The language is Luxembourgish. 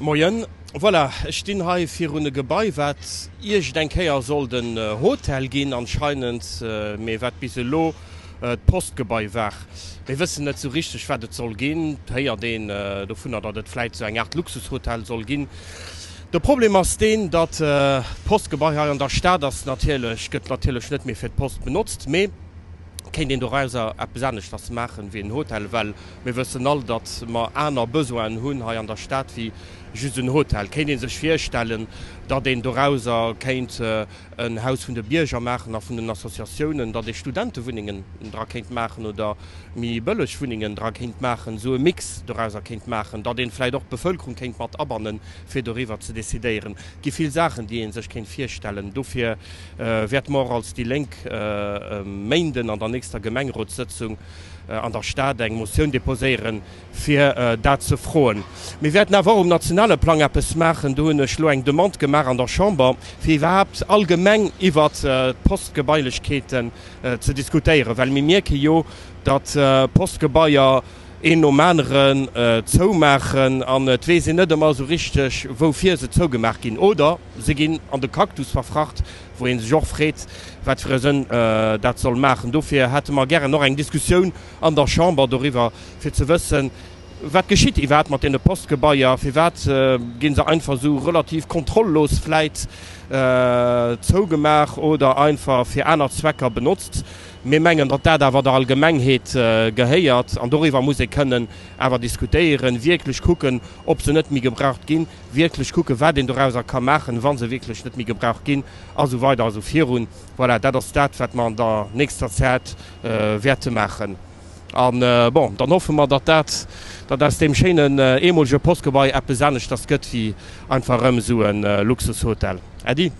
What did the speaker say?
Moien, voilà, ech stinn hei virun e Gebai, wat iergend eng Kéier sollt en Hotel ginn anscheinend, mee wat bis elo d'Postgebai war. Mir wëssen net sou richteg, wat et soll ginn. Et héiert een dovunner, datt et vläit sou eng Aart Luxushotel soll ginn. De Problem ass deen, datt d'Postgebai hei an der Stad ass natierlech, gëtt natierlech net méi fir d'Post benotzt, mee kéint een dorauser eppes aneschters maachen wéi en Hotel, well mir wëssen all, datt mer aner Besoinen hunn hei an der Stad wéi just en Hotel. Kéint ee sech virstellen, datt een dorauser kéint en Haus vun de Bierger maachen a vun den Associatiounen, datt ee Studentewunnengen dra kéint maachen oder méi bëlleg Wunnengen dra kéint maachen, esou e Mix dorauser kéint maachen, datt ee vläicht och d'Bevëlkerung kéint mat abannen, fir doriwwer ze decidéieren. Et gi vill Saachen, déi ee sech kéint virstellen. Dofir wäerte mer och als déi Lénk e Méinden an der nächster Gemengerotssëtzung an der Stad eng Motioun deposéieren, fir dat ze froen. Mir wäerten awer och um nationale Plang eppes maachen. Do hunn ech elo eng Demande gemaach an der Chamber, fir iwwerhaapt allgemeng iwwert d'Postgebailechkeeten ze diskutéieren, well mir mierke jo, datt Postgebaier een nom aneren zoumaachen an et weess een net ëmmer esou richteg, woufir se zougemaach ginn. Oder se ginn an de Cactus verfracht, wou ee sech och freet, wat fir e Sënn dat soll maachen. Dofir hätte mer gären och eng Diskussioun an der Chamber doriwwer, fir ze wëssen, wat geschitt iwwerhaapt mat deene Postgebaier, firwat gi se einfach esou relativ kontrollos vläit zougemaach oder einfach fir aner Zwecker benotzt. Mir mengen, datt dat awer der Allgemengheet gehéiert an doriwwer muss ee kënnen awer diskutéieren, wierklech kucken, ob se net méi gebraucht ginn, wierklech kucken, wat een dorauser ka maachen, wa se wierklech net méi gebraucht ginn a sou weider a sou virun. Voilà, dat ass dat, wat mer an der nächster Zäit wäerte maachen. A bon, dann hoffe mer, datt dat, datt aus deem schéinen ehemolege Postgebai eppes aneschters gëtt wéi einfach erëm esou e Luxushotel. Äddi.